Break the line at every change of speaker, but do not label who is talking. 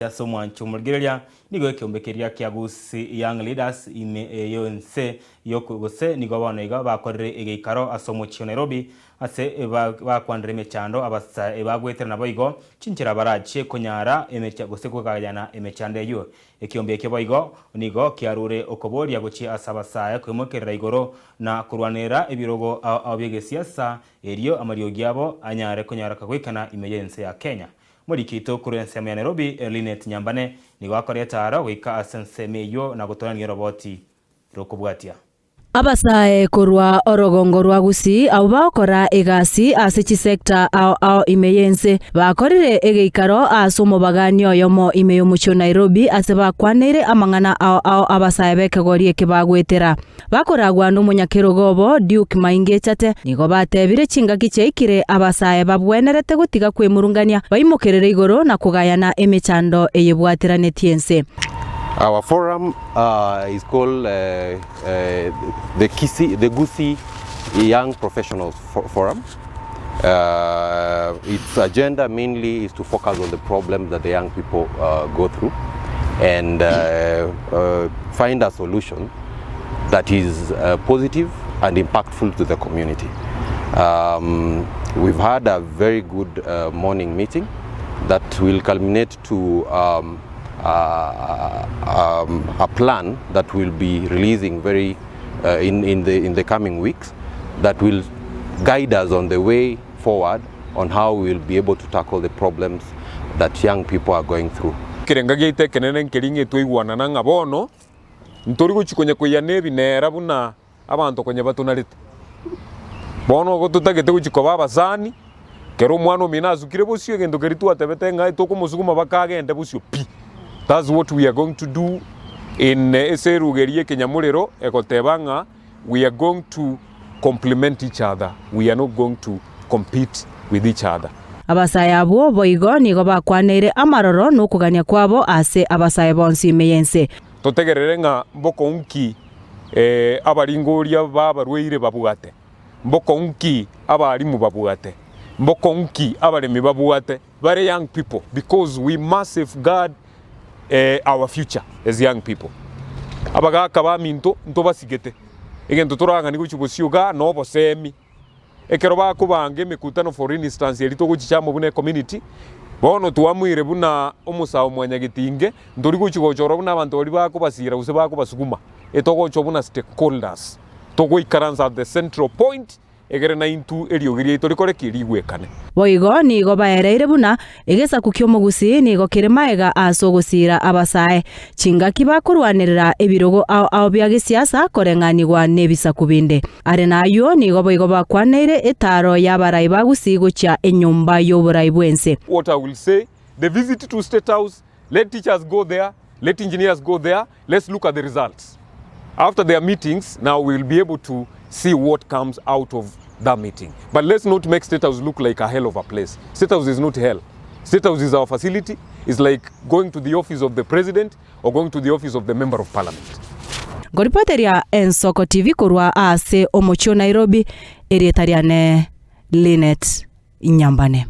Ase omwancho omorigereria nigo ekeombe keria kia Gusii Young Leaders ime y'ense y'okwe gose nigo bono iga bakorire egeikaro ase omochie o Nairobi ase bakwanire emechando abasae bagwetera naboigo chinchera barachie konyara emecha gose kogayana emechando eyio. Ekeombe ekio boigo nigo kiarure okoboria gochia ase abasae koimokerera igoro na korwanerera ebirogo ao ao bi'egesiasa erio amariogi abo anyare konyoreka goikana ime y'ense ya Kenya. Omoriki oito korwa ensemo ya Nairobi, Linet Nyambane, nigo akoreta aro goika ase ensemo eyio na gotorania oroboti rokobwatia.
Abasae korwa orogongo rwa Gusii abwo bagokora egasi ase chisector ao ao ime y'ense bakorire egeikaro ase omobagani oyomo ime y'omochie o Nairobi ase bakwaneire amang'ana ao ao abasae b'ekegori eke bagwetera. Bakoragwa nomonyakerogo obo Duke Maingechate nigo batebire chingaki chiaikire abasae babwenerete gotiga kwemurungania baimokerere igoro na kogayana emechando eyebwateranetie ense.
Our forum is called the Kisii, the Gusii Young Professionals Forum. Its agenda mainly is to focus on the problems that the young people go through and find a solution that is positive and impactful to the community. We've had a very good morning meeting that will culminate to a plan that we'll be releasing very in, in, the, in the coming weeks that will guide us on the way forward on how we will be able to tackle the problems that young people are going through.
Ekerenga giaito ekenene nkeria ng'a twaigwanana ng'a bono ntori gochia konya koiyana ebinera buna abanto konya batonarete. Bono igo totagete gochia koba abasani, kera omwana omino asukire bosio egento keria twatebete ng'a tokomosuguma mpaka agende bosio pi. That's what we are going to do in ase eruga eria y'ekenyamorero egoteba ng'a we are going to complement each other, we are not going to compete with each other.
Abasae abwo boigo nigo bakwaneire amaroro na okogania kwabo ase abasae bonsi ime y'ense.
Totegerere ng'a mbokong'u ki abaringoria b'abarwaire babwate, mbokong'u ki abalimu babwate, mbokong'u ki abaremi babwate, bare young people because we must safeguard our future as young people. Abagaka baminto ntobasigete, egento torang'anie gochia bosio igaa nobosemi. Ekero bakobanga emekutano for instance eria togochicha amo buna ecommunity, bono twamoire buna omosae mwanyagetinge, ntori gochia gochorwa buna abanto baria bakobasira gose bakobasuguma, etogochwa buna stakeholders, togoikaransa at the central point egere naintwe eriogi riaito rikore ki? Rigwekane.
Boigo nigo baereire buna Egesaku ki'omogusii nigo kere magega ase ogosiira abasae, chingaki bakorwanerera ebirogo ao ao bia gesiasa koreng'anigwa nebisaku binde. Are nayio nigo boigo bakwaneire etaaro y'abarai ba Gusii gochia enyomba y'oborai bw'ense.
What I will say, the visit to State House, let teachers go there, let engineers go there, let's look at the results. After their meetings, now we will be able to see what comes out of that meeting. But let's not make State House look like a hell of a place. State House is not hell. State House is our facility. It's like going to the office of the president or going to the office of the member of parliament.
Nkoripoteria Ensoko TV korwa ase omochie o Nairobi, erieta riane Linet Nyambane.